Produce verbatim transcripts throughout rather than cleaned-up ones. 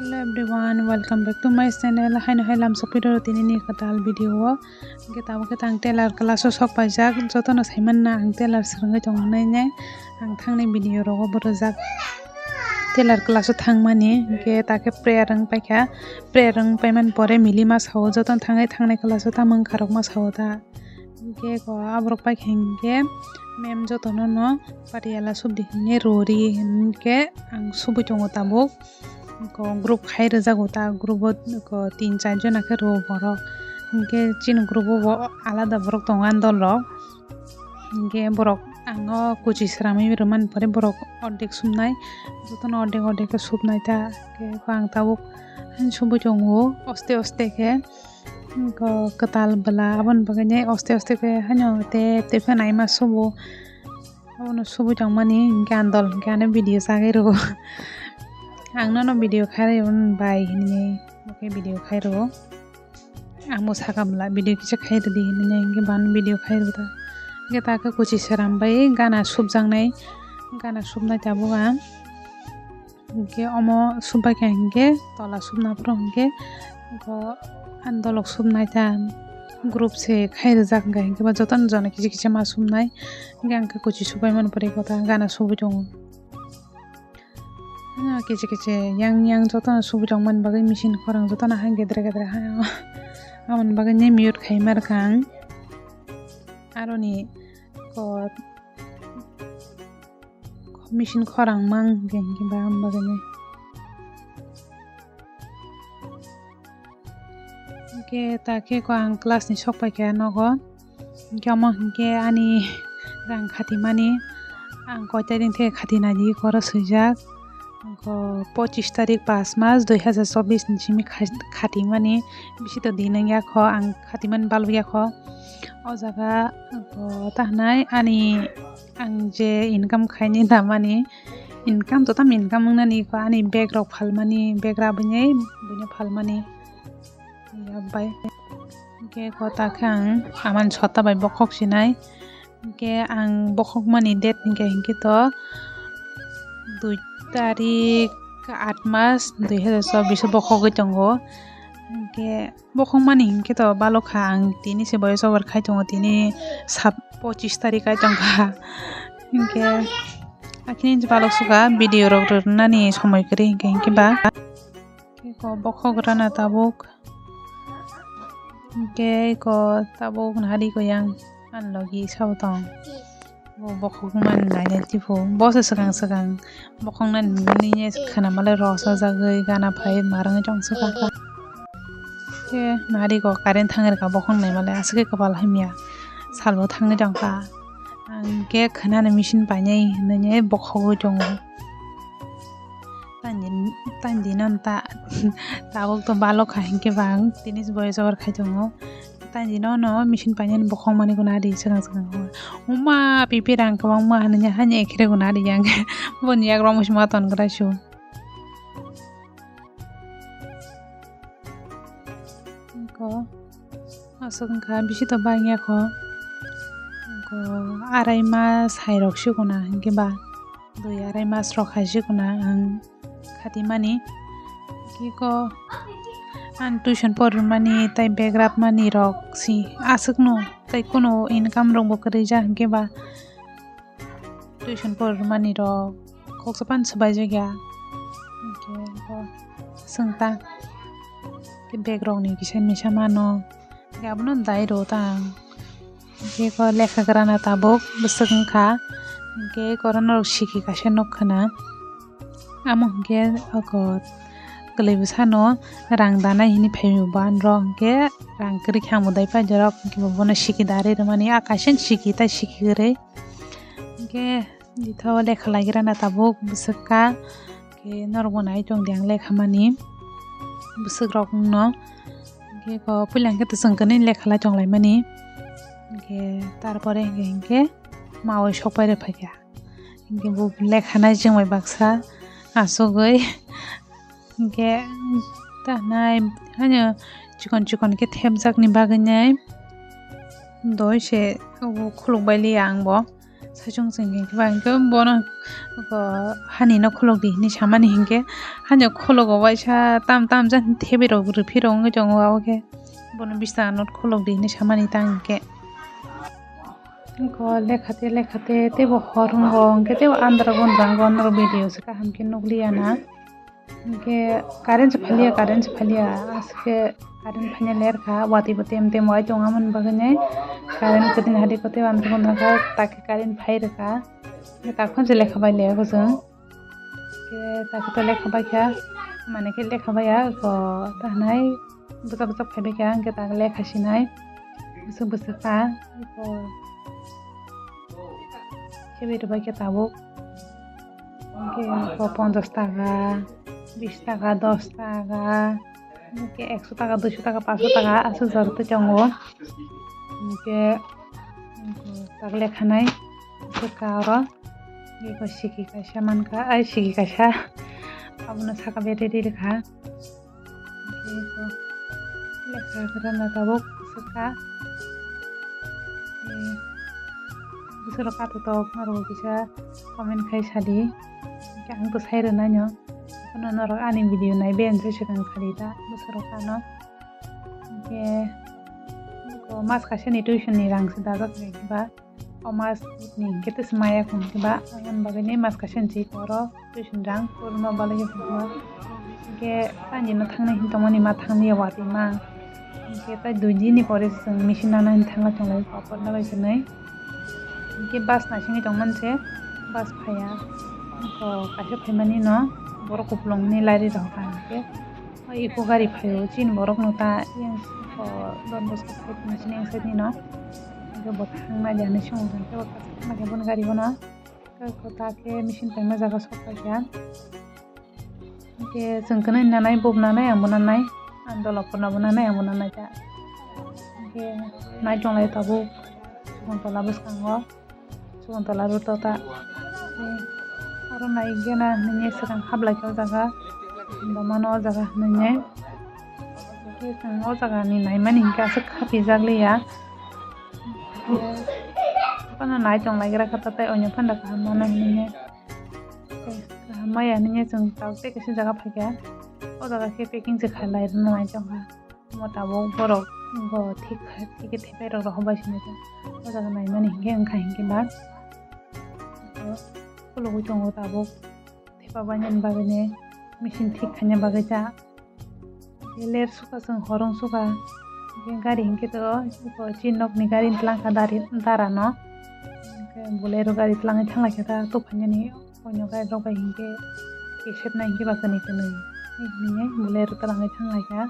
Hello everyone, welcome back to my channel. Haino hai lam sokphi rw tini ni kwtal video o. Hwnkhe tabuk khe ang tailor class o sok paijak. Jotono sai manna ang tailor swrwngwi tongnai nai. Ang thangnai video rogo bo rwjak. Tailor class o thangmani hwnkhe ta khe prayer wng paikha. Prayer wng paimani pore mili ma sao jotono thangwi thangnai class o tamo wngkha rok ma sao ta. Hwnkhe ko aborok paikha hwnkhe ma'am jotono no Patiala subdi hinwi rwri hwnkhe ang subui tongo tabuk. Ko group khai rwjago ta, group o ko tin char jona khe rwo borok. Hwnkhe chini group o bo alada borok tongo ani dol rok. Hwnkhe borok ang o kuchi sramwi rwmani pore borok ordek subnai, jotono ordek ordek khe subnai ta. Hwnkhe ko ang tabuk ani subui tongo oste oste khe. Ko kwtal bwla aboni bagwi nai oste oste khe haino tep tep khe naima subo. Abono subui tongmani hwnkhe ang dol hwnkhe ano video chagwi rwo. Ang nono video khai rw bai hinwi bo khe video khai rwo. Ang bo saka bwla video kisa khai rwdi hinwi hwnkhe bo ano video khai rw ta. Hwnkhe ta khe kuchi sram bai gana subjaknai, gana subnai tabuk ang. Hwnkhe omo subbai kha hwnkhe tola subna phuru hwnkhe bo ani dolok subnai ta group se khai rwjak hwnkhe hwnkhe bo jotono jona kisa kisa ma subnai hwnkhe ang khe kuchi subai mani pore kota gana subui tongo. Ano kisa kisa yang yang jotono subui tongmani bagwi machine khorang jotono hai gedre gedre hai aboni bagwi mute khai ma rwkha ang aroni ko. Machine khorang mang hwnkhe hwnkhe ba am bagwi. Hwnkhe ta khe ko ang class ni sok paikha nogo. Hwnkhe omo hwnkhe ani rang khatimani ang koi tarik theke khatina di koro swijak. Ko pochis tarik pas mas dui hazar chobis ni simi kha-, khatimani bisi to din wngya kho ang khatimani balwya kho. O jaga ko ta hwnai ani ang je income khaini damani income to tam income wngnani ko ani bag rok phalmani bag rabwi nai buino phalmani ya bai hwnkhe ko ta khe ang amani sota bai bokhok sinai hwnkhe ang bokhok mani date hwnkhe hwnkhe to dui tarik aat mas dui hazar chobis o bokhogwi tongo hwnkhe. Bokhokmani hinkhe to balok kha ang tini se voice over khai tongo tini sab pochis tarik khai tongkha hinkhe akhini balok sukha video rok rwnani somoi kwrwi hinkhe hinkhe ba ko bokhok rana tabuk hinkhe ko tabuk nahari ko yang ani logi sabo tong. Bo bokhok mani nainai tipo. Bo se swkang swkang bokhok nani nini khwnamalai rosajagwi gana phai marwngwi tong swkang. Khe nari go current thangwi rwkha bokhok naimalai aswk khe kwbal hamya salbo thangwi tongkha. Ang khe khwnani machine painai hinwi bokhogwi tongo. Tani tani dino ta tabuk to balok kha hinkhe bang tini se voice over khai tongo. Tani dino no machine painani bokhok mani guna di swkang swkang. Uma pipi rang kwbangma hinwi hani ekhere guna di yang. Boni yak rong musi ma ton gra su. Ko aswk wngkha bisi to bangya kho. Ko arai mas hai rok sikuna hinkhe ba dui arai mas rok hai sikuna ang khatimani. Kiko ang tuition pormani tai bag rapmani rok si aswkno tai kuno income rokbo kwrwi ja hinkhe ba tuition pormani rok khoksa pan swbaijak ya hinkhe bo swngta bag rokni kisa misa mano. Hinkhe abono dai rw ta ang. Hinkhe ko lekha grana tabuk bwswk wngkha. Hinkhe korokno rok siki kaisa nukha na. Amo hinkhe oko kwlwi bwsano rang danai hinwi phaibo bo anrok hinkhe rang kwrwi khe amo dai pai jorok hinkhe bono siki darwi rwmani a kaisa siki tai siki kwrwi. Hinkhe Jitho lekha lagira na tabuk bwswk ka khe norok bo nai tong di ang lekha mani bwswk rok no. Hinkhe ko puila hinkhe to chwng kwnwi lekha lai tong lai mani hinkhe tarpore hinkhe hinkhe mawi sok pai rw phaikha hinkhe bo lekha nai chwng bai baksa achugwi hinkhe ta nai haino chikon chikon khe thepjak ni bagwi nai doi se khuluk bai liya ang bo. Saichung chwng hinkhe ba hinkhe bono, o, hani no khulok di hinwi samani hinkhe, hani khulok o waisa tam tam jani thebwi rok rwphi rok wngwi tongo, abo khe bono bwskango khulok di hinwi samani ta hinkhe. Hinkhe lekha te lekha te teibo hor wngo hinkhe teibo andra gondra wngo norok video se kaham khe nukliya na. Hinkhe current se phaliya, current se phaliya, aswk khe current phaina ler kha, watwi bo tem tem wai tongmani bagwi nai current kwtwini hadi kwtwi andra gondra kha, takhe current phai rwkha. Hinkhe takhon se lekha bai le abo chwng. Hinkhe takhe to lekha bai kha, mane khe lekha bai ya, go ta hinai bwsa bwsa phai bai kha, hinkhe tak lekha sinai bwswk bwswk kha, go khe bai rwbai khe tabuk. Hinkhe eko ponchash taka, bish taka, dosh taka, hinkhe ekso taka, duisho taka, pansho taka aswk jora tei tongo. Hinkhe tak lekhanai swkha oro. Eko siki kaisa mankha, ai siki kaisa abono saka bede ri rwkha. Hinkhe eko lekha kwrwngna tabuk swkha. Bwswk rok kathotok norok kisa comment khai sadi. Hinkhe ang to sai rwnaino. Bono norok ani video nai beyang se swkang sadi ta bwswk rok ano. Hinkhe eko mas kaisa ni tuition ni rang se dajak nai ba. O mas ni hinkhe tei se maya khum khe ba, aboni bagwi ni mas kaisa ni chikoro tuition rang kwbangma balai khe khum khe ba. Hinkhe tani no thangnai hin tongmani ma thangya watwi ma. Hinkhe tai dui din ni pore se chwng machine nana hin thangna tonglai papor na bai khe nai. Hinkhe bus naisingwi tongmani se bus phaiya. Eko kaisa phaimani no borok kupulung ni lari rok ha hinkhe. O eko gari phaio, chini borok no ta yang, o, Don Bosco phai tongma sini yang side ni no. Hinkhe bo thangna jani song tong khe bo thangna khe bono gari bono. Khe ko ta khe machine paima jaga sok pai kha. Hinkhe chwng khe nai nanai, bo nanai, ang bo nanai, ang dola purna bo nanai, ang bo nanai ta. Hinkhe nai tong lai tabuk, chikon tola bwskango. Chikon tola rw tota. Oro nai gena hinwi swkang hablai khe o jaga. Hinba mano o jaga hinwi. Hinkhe chwng o jaga ni naimani hinkhe aswk khapijak liya. Phano nai tong lai gra kha ta tei oino phano kaham mano hinwi. Kaham maya hinwi chwng tabuk tei kaisa jaga phaikha. O jaga khe packing se khalai rwna nai tongkha. Omo tabuk borok bo thik thik khe thepai rok rohor bai sini ta. O jaga naimani hinkhe wngkha hinkhe ba khulugwi tongo tabuk thepa bainani bagwi ni machine thik khaina bagwi ta. Ler suka chwng horong suka hinkhe gari hinkhe to chini nokni gari tlang kha dari dara no hinkhe bolero gari tlangwi thang lai kha ta tubuphainani oino gari rok bai hinkhe kesepna hinkhe ba kwnwi kwnwi hinwi bolero tlangwi thang lai kha.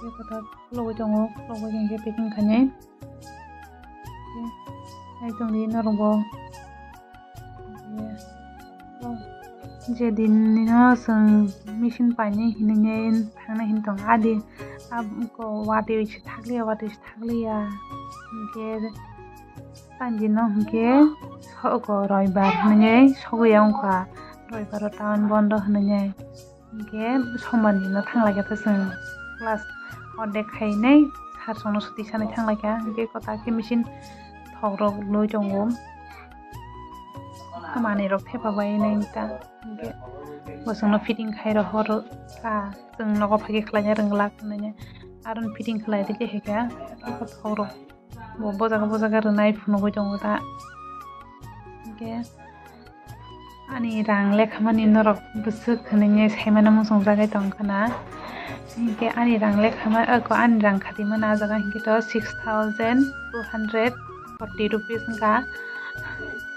Tei kothok khulugwi tongo, khulugwi hinkhe packing khainai. Tei nai tongdi norokbo. Je din nino chwng machine painai hinwi thangnai hin tong adi. Watwi se thakliya, watwi se thakliya. Hinkhe tani dino hinkhe soko roibar hinwi sogwi ya wngkha. Roibaro town bondo hinwi. Hinkhe sombar ni no thang lai kha ta chwng class ordek khainai sir chwng no suti sanai thang lai kha hinkhe kwtal khe machine thok rok loi tongo manwi rok thepa bai nai ta hinkhe bo chwng no fitting khai rw horo ta chwng nogo phai khe khlai na rwng glak hinwi aro fitting khlai rw khe hai kha thok rok. Bo bojaga bojaga rwnai phunugwi tongo ta. Hinkhe ani rang lekhamani norok bwswk hinwi saimano muchungjagwi tongkha na. Hinkhe ani rang lekhama, oko ani rang khatimani ah jaga hinkhe to six thousand two hundred forty rupees wngkha.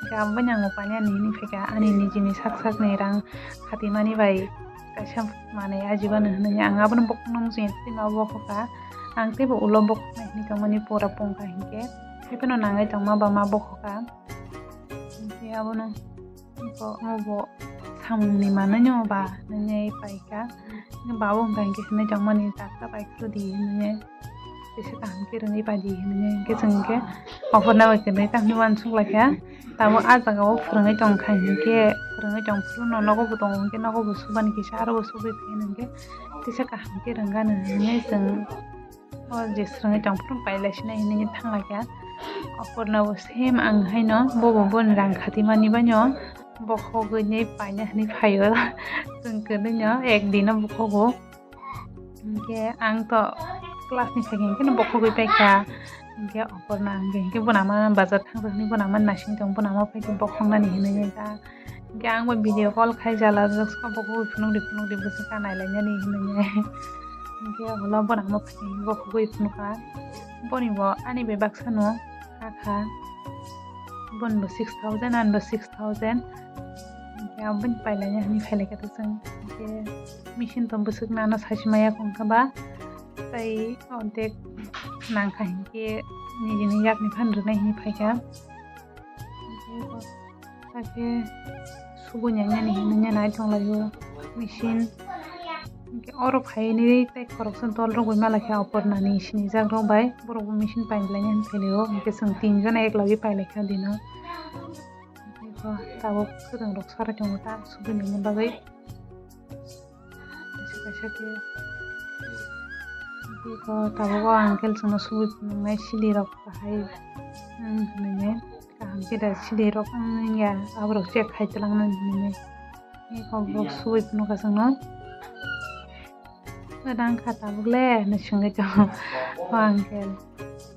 Hinkhe abo bai ang bo painani hinwi phaikha ani nijini sak sakni rang khatimani bai kaisa manwi ajibano hinwi ang abono bokongno muchungya tei ma bokhokha. Ang teibo ulo bokhoknai hinwi tongmani pura pungkha hinkhe, haiphano nangwi tongma ba ma bokhokha. Hinkhe abono bo samungni manwino ba hinwi paikha. Babo hwnkha hinkhe hinwi tongmani, dakta bai khuludi hinwi. Teisa kaham khe rwngwi paidi hinwi hinkhe chwng hinkhe offer na bai kwrwngwi tamni uansuk laikha. Tabuk ah jaga o phwrwngwi tongkha hinkhe, phwrwngwi tong phuru no nogo bo tongo hinkhe nogo bo subani kisa aro bo subui phai hinkhe teisa kaham khe rwngano hinwi chwng o je swrwngwi tong phuru pailai sinai hinwi thang laikha. Oporna bo same ang haino, bobo boni rang khatimani baino bokhogwi nei paina hwnwi phaio. Chwng kwrwino ek dino bokhogo. Hinkhe ang to class ni phaikhe hinkhe no bokhogwi paikha. Hinkhe Oporna hinkhe, hinkhe bonama bazar thangjaknai, bonama nasing tong, bonama phaikhe bokhoknani hinwi ta. Hinkhe ang bo video call khai jala, bokhogwi phunukdi phunukdi bwswk ka nailainani hinwi. Hinkhe holo bonama phaikhe bokhogwi phunukha. Boni bo ani bai baksa no kakha. Boni bo six thousand, ani bo six thousand. Hinkhe aboni pailaina hinwi phailaikha to chwng. Hinkhe machine to bwswk nano saichimaya kongkha ba. Tai ordek nangkha hinkhe nini yakni phan rwnai hinwi phaikha. Hinkhe bo hakhe subui nangnani hinwi nai tonglaio machine. Hinkhe oro phainwi tei khoroksa dol rogwi malaikha Opornani sinijak rok bai, borok bo machine painlaina hinwi phailaio. Hinkhe chwng tinjon eklogwi pailaikha dino. Hinkhe bo tabuk kwrwng rok sarai tongo ta subui nangni bagwi. Kaisa kaisa khe biko tabuk o uncle chwngno subui phunuknai sili rok bahai wng hinwi kaham khe da sili rok wng ya aborok check khai twlang nw hinwi biko borok subui phunukha chwngno. Kwdang kha tabuk le hinwi swngwi tongo o uncle.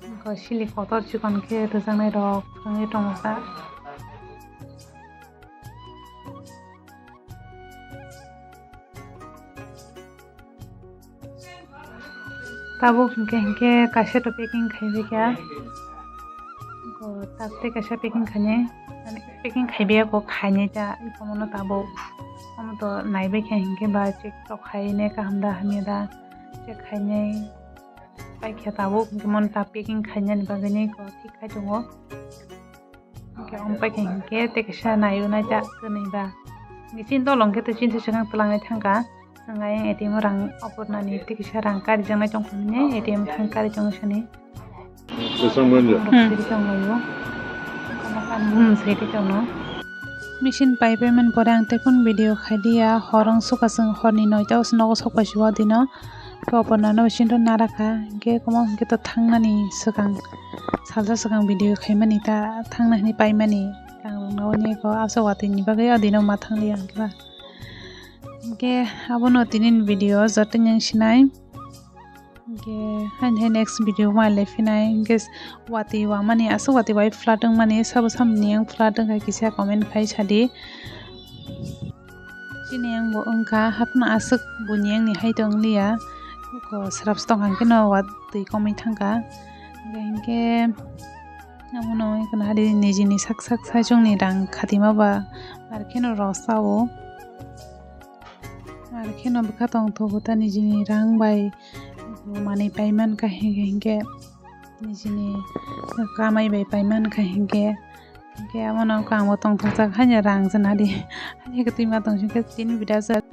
Biko sili kotor chikon khe rwjaknai rok wngwi tongo ta. Tabuk hinkhe hinkhe kaisa to packing khaibai kha. Bo tak tei kaisa packing khainai, mane packing khaibai ya kho khainai ta, iko mono tabuk. Omo to naibai kha hinkhe ba check rok khainai kaham da hamya da check khainai. Paikha tabuk hinkhe mono ta packing khainani bagwi ni ko thik khai tongo. Hinkhe omo paikha hinkhe tei kaisa naio nai ta kwnwi ba. Hinkhe chini dolo hinkhe tei chini swkang twlangnai thangkha. Chwng ayang A T M o rang Opornani tei kisa rang karijaknai tongkha hwnwi A T M thang kari tongo sani. Bwswk manya. Hmm. Siri tonglaio. Machine pai paimani pore ang tei phano video khai liya. Hor wng sukha chwng horni noita o se nogo sok paisio dino. Opornano machine rok nara kha. Hinkhe kwma hinkhe to thangnani swkang salsa swkang video khaimani ta thangna hwnwi paimani. Rang rwngna hwnwi ko aswk watwi ni bagwi o dino ma thang liya hinkhe ba. Hinkhe abono tini ni video joto wng sinai. Hinkhe haini hai next video ma le phinai. Hinkhe watwi wamani aswk watwi bai flat wngmani sabo samni yang flat wngkha kisa comment khai sadi. Chini yang bo wngkha hapno aswk buini yang ni hai tong liya. Ko srap stong hangkhe no watwi komwi thangkha. Hinkhe abono wngkha nahadi nijini sak sak saichung ni rang khatima ba ar kheno rw sao. Ar kheno bwkha tongthogo ta nijini rang bai manwi paimankha hinkhe hinkhe nijini kamai bai paimankha hinkhe hinkhe abono wngkha ang bo tongthokjak haino rang se nadi haino khe twima tongsi khe tini bida jak.